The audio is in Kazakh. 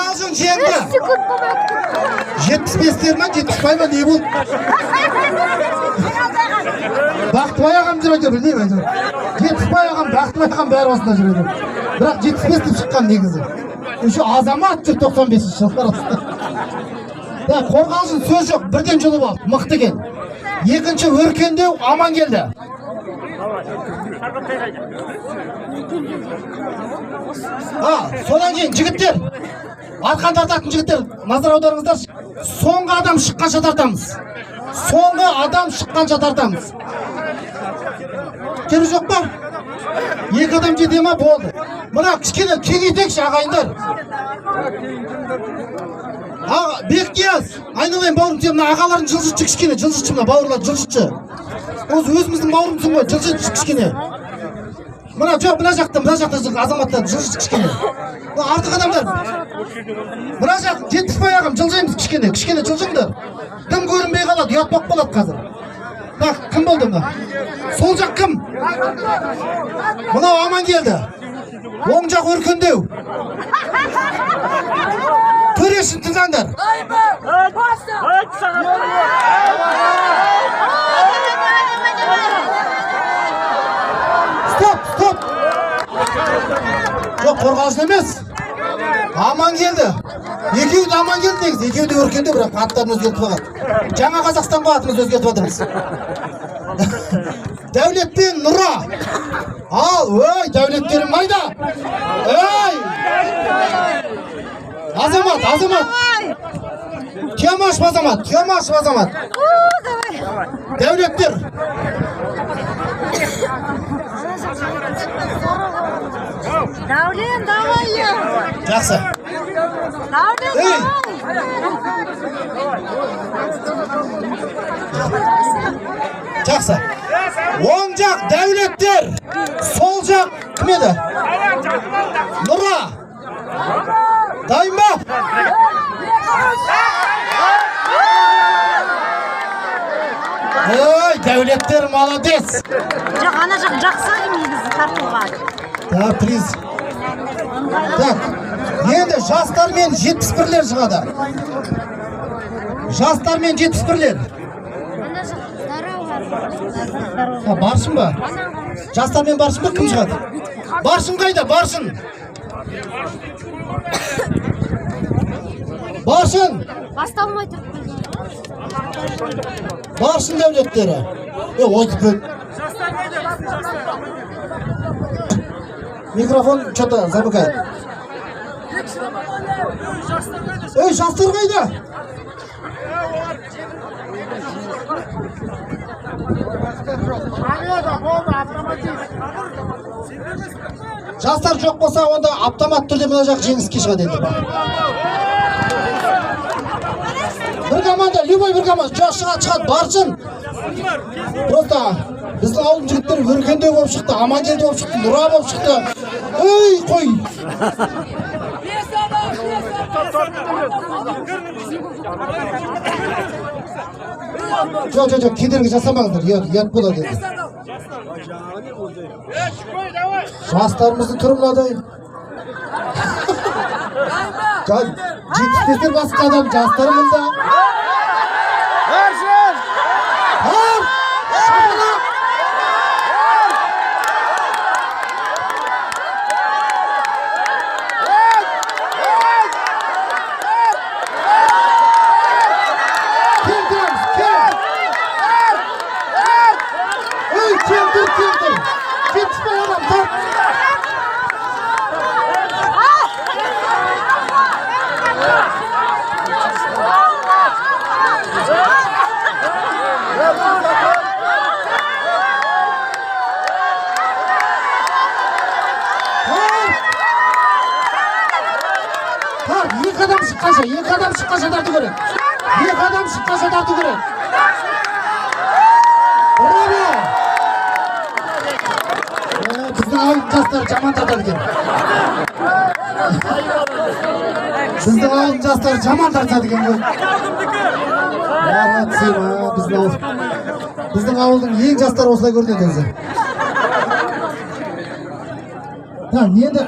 Қорғалжын жеңді. Секунд болмай кетті. 75-тер ма, 70 ма, не болды? Бақтыбай ағам жүр әйтеуір, білмеймін әйтеуір. Жетпісбай ағам, Бақтыбай ағам бәрі осында жүр әйтеуір. Бірақ 75 деп шыққан негізі. Еще Азамат жүр 95-ші жылдар арасында. Да, Қорғалжын сөз жоқ, бірден жұлып алды, мықты екен. Екінші Өркендеу Амангелді. А, содан кейін жігіттер, арқан тартатын жігіттер, назар аударыңыздар. Соңғы адам шыққанша тартамыз. Соңғы адам шыққанша тартамыз. Керек жоқ па? Екі адам жете ма? Болды. Мына кішкене кеңейтейікші, ағайындар. Аға, Бекнияз, айналайын бауырым, сен мына ағаларын жылжытшы кішкене, жылжытшы мына бауырларды жылжытшы. Осы өзіміздің бауырымсың ғой, жылжытшы кішкене. Мына жоқ, мына жақта, мына жақта азаматтар жылжытшы кішкене. Мына артық адамдар. Мына жақ, Жетпісбай ағам, жылжимыз кішкене, кішкене жылжыңдар. Дым көрінбей қалады, ұят болып қалады қазір. Так, кім болды мына? Сол жақ кім? Мынау Амангелді. Оң жақ Өркендеу. Төрешін тыңдаңдар. Стоп, стоп. Жоқ, Қорғалжын емес. Амангелді. Екеуі де Амангелді негізі, екеуі де Өркендеу, бірақ аттарын өзгертіп алған. Жаңа Қазақстанға атымызды өзгертіп жатырмыз. Дәулет пен Нұра. Ал, ой, Дәулеттерім қайда? Ей! Азамат, Азамат. Кемашев Азамат, Кемашев Азамат. Дәулеттер. Дәулен, давай. Жақсы. Дәулен, Ей! давай. Жақсы. Оң жақ Дәулеттер, сол жақ кім еді? Нұра. Дайын ба? Ой, Дәулеттер молодец. Жоқ, ана жақ жақсы негізі тартуға. Да, приз. Так, енді жастар мен 71-лер шығады. Жастар мен 71-лер. Ана жақ здорово. Ha, Баршын ба? Жастар мен Баршын ба? Кім шығады? Баршын қайда? Баршын. Баршын. Басталмай тұрып. Баршын дәулеттері. Е, ой, микрофон что-то замыкает. Ей, жастар қайда? Жастар жоқ болса, онда автомат түрде мына жақ жеңіске шығады енді. Бір команда, любой бір команда, жоқ, шығады, шығады, Баршын. Просто біздің ауылдың жігіттері Өркендеу болып шықты, Амангелді болып шықты, Нұра болып шықты. Ей, қой. Жоқ, жоқ, жоқ, кедергі жасамаңыздар, ұят, ұят болады енді. Жастарымыздың түрі мынадай. 75-тен басқа адам жастар мында. Баршын! Бар! Шапалақ! Кел тұрамыз, кел! Ей, кел тұр, кел тұр! 75 адам, тарт! Тарт! Тарт, екі адам шыққанша, екі адам шыққанша тарту керек. Екі адам шыққанша тарту керек. Браво! Біздің ауылдың жастары жаман тартады екен. Біздің ауылдың жастары жаман тартады екен ғой. Молодцы, ма, біздің ауыл. Біздің ауылдың ең жастары осылай көрінеді өзі. Так, енді